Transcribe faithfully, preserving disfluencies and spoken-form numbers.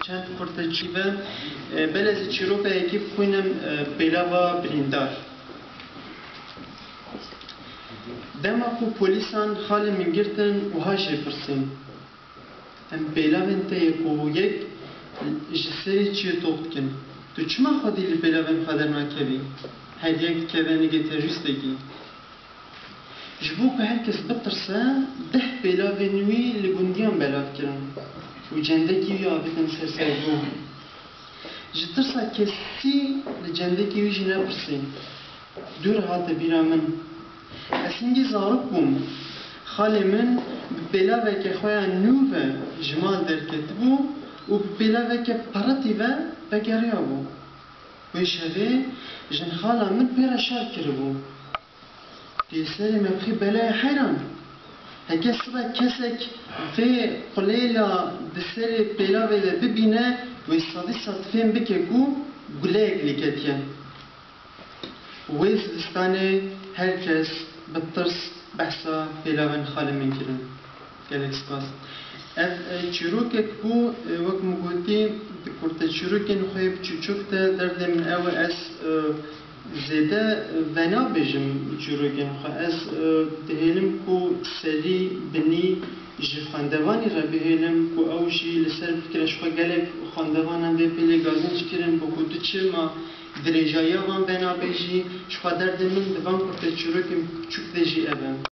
Çend kurteçî ve, e, belê ez ê çîroka yekê bixwînim, e, pêlava birîndar. Dema ku polîsan xalê min girtin, wiha jê pirsîn: Em pêlavên te yek û yek ji serê çiyê top dikin. Tu çima xwedî li pêlavên xwe dernakevî? Her yek dikeve nigê terorîstekî. Ji bo ku her kes bitirse, deh pêlavên wî li gundiyan belav kirin û cendekî wî avêtin ser sergoh. Ji tirsa kesî li cendekî wî jî nepirsîn. Dû re hate bîra min. Ez hingî zarok bûm. Xalê min bi pêlaveke xwe ya nû ve ji mal derketibû û bi pêlaveke peretî ve vegeriyabû. Wê şevê jinxala min pê re şer kiribû. Dê serê me bixî belaya heyran. Heke sibe kesek vê qulêla di serê pêlavê de bibîne, wê sedî sed fêm bike ku guleyek lê ketiye. Wê zivistanê her kes bi tirs behsa pêlavên xalê min kirin. Gelek spas. Ev, e, çîrokek bû, e, wek min gotî, di kurteçîrokên xwe yê biçûçûk de derdê min ew e, ez, e, zêde venabêjim çîrokên xwe. Ez, e, dihêlim ku serî, binî ji xwendevanî re bihêlim ku ew jî li ser bikire. Ji xwe gelek xwendevan em vê pêlê gazinc kirin, bo ku tu çima dirêjayiya van venabêjî. Ji xwe derdê min di van kurteçîrokên biçûk de jî ev e.